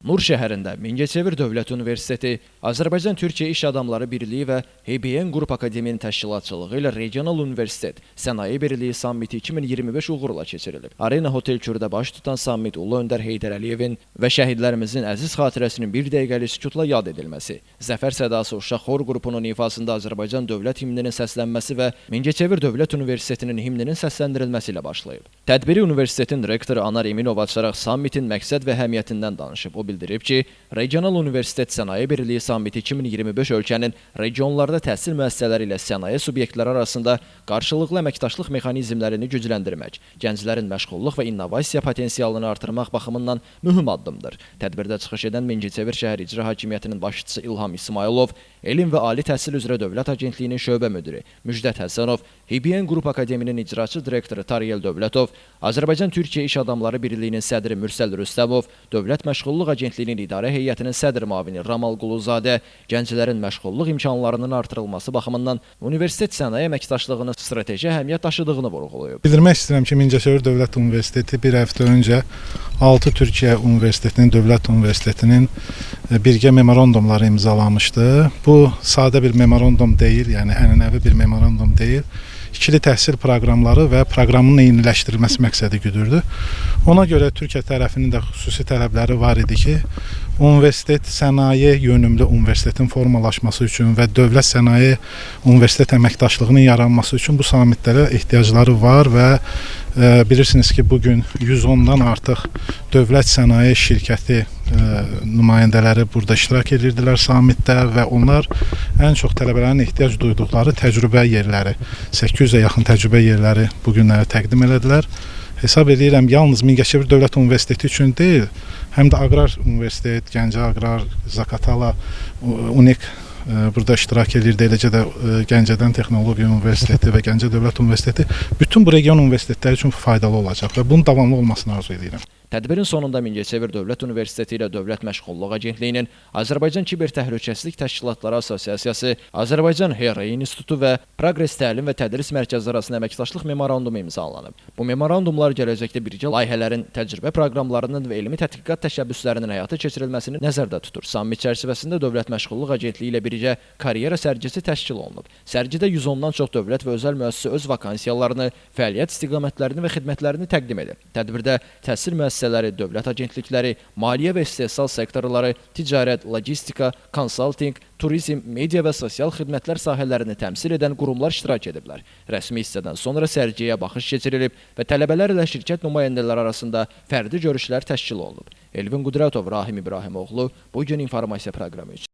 Nur şəhərində Mingəçevir Dövlət Universiteti, Azərbaycan-Türkiyə İş Adamları Birliyi və HBN Qrup Akademinin təşkilatçılığı ilə Regional Universitet Sənaye Birliyi Sammiti 2025 uğurla keçirilib. Arena Hotel Kürdə baş tutan sammit Ulu Öndər Heydər Əliyevin və şəhidlərimizin əziz xatirəsinin bir dəqiqəlik sükutla yad edilməsi, Zəfər Sədası uşaq xor qrupunun ifasında Azərbaycan dövlət himninin səslənməsi və Mingəçevir Dövlət Universitetinin himninin səsləndirilməsi ilə başlayıb. Tədbiri universitetin rektoru Anar Eminov açaraq sammitin məqsəd və əhəmiyyətindən danışıb. O bildirib ki, Regional Universitet Sənaye Birliyi Sammiti 2025 ölkənin regionlarda təhsil müəssisələri ilə sənaye subyektləri arasında qarşılıqlı əməkdaşlıq mexanizmlərini gücləndirmək, gənclərin məşğulluq və innovasiya potensialını artırmaq baxımından mühüm addımdır. Tədbirdə çıxış edən Mingəçevir şəhər İcra Hakimiyyətinin başçısı İlham İsmayılov, Elm və Ali Təhsil üzrə Dövlət Agentliyinin şöbə müdiri Müjdət Həsənov, HBN Qrup Akademinin icraçı direktoru Tariyel Dövlətov, Azərbaycan-Türkiyə İş Adamları Birliyinin sədri Mürsəl Rüstəmov, Dövlət Məşğulluq Agentliyinin idarə heyətinin sədr müavini Ramal Quluzadə gənclərin məşğulluq imkanlarının artırılması baxımından universitet sənaye əməkdaşlığının strateji əhəmiyyət daşıdığını vurğulayıb. Bildirmək istəyirəm ki, Mingəçevir Dövlət Universiteti bir həftə öncə 6 Türkiyə Universitetinin, Dövlət Universitetinin birgə memorandumları imzalamışdı. Bu sadə bir memorandum deyil, yəni ənənəvi bir memorandum deyil. İkili təhsil proqramları və proqramın eyniləşdirilməsi məqsədi güdürdü. Ona görə Türkiyə tərəfinin də xüsusi tələbləri var idi ki, universitet sənaye yönümlü universitetin formalaşması üçün və dövlət sənaye universitet əməkdaşlığının yaranması üçün bu sammitlərə ehtiyacları var və bilirsiniz ki, bu gün 110-dan artıq dövlət sənaye şirkəti nümayəndələri burada iştirak edirdilər sammitdə və onlar ən çox tələbələrin ehtiyac duyduqları təcrübə yerləri, 800-ə yaxın təcrübə yerləri bu günləri təqdim elədilər. Hesab edirəm, yalnız Mingəçevir Dövlət Universiteti üçün deyil, həm də Aqrar Universitet, Gəncə Aqrar, Zaqatala, UNİK burada iştirak edirdi, eləcə də Gəncədən Texnologiya Universiteti və Gəncə Dövlət Universiteti bütün bu region universitetləri üçün faydalı olacaq və bunun davamlı olmasını arzu edirəm. Tədbirin sonunda Mingəçevir Dövlət Universiteti ilə Dövlət Məşğulluq Agentliyinin, Azərbaycan Kiber Təhlükəsizlik Təşkilatları Assosiasiyası, Azərbaycan HR İnstitutu və Progres Təlim və Tədris Mərkəzi arasında əməkdaşlıq memorandumu imzalanıb. Bu memorandumlar gələcəkdə birgə layihələrin, təcrübə proqramlarının və elmi tədqiqat təşəbbüslərinin həyata keçirilməsini nəzərdə tutur. Sammit çərçivəsində Dövlət Məşğulluq Agentliyi ilə birgə karyera sərgisi təşkil olunub. Sərgidə 110-dan çox dövlət və özəl müəssisə öz vakansiyalarını, fəaliyyət istiqamətlərini və xidmətlərini təqdim edir. Tədbirdə təhsil müəssisələri, dövlət agentlikləri, maliyyə və istehsal sektorları, ticarət, logistika, konsaltinq, turizm, media və sosial xidmətlər sahələrini təmsil edən qurumlar iştirak ediblər. Rəsmi hissədən sonra sərgiyə baxış keçirilib və tələbələrlə şirkət nümayəndələri arasında fərdi görüşlər təşkil olunub. Elvin Qudrətov, Rahim İbrahimoğlu, Bu gün informasiya proqramı üçün.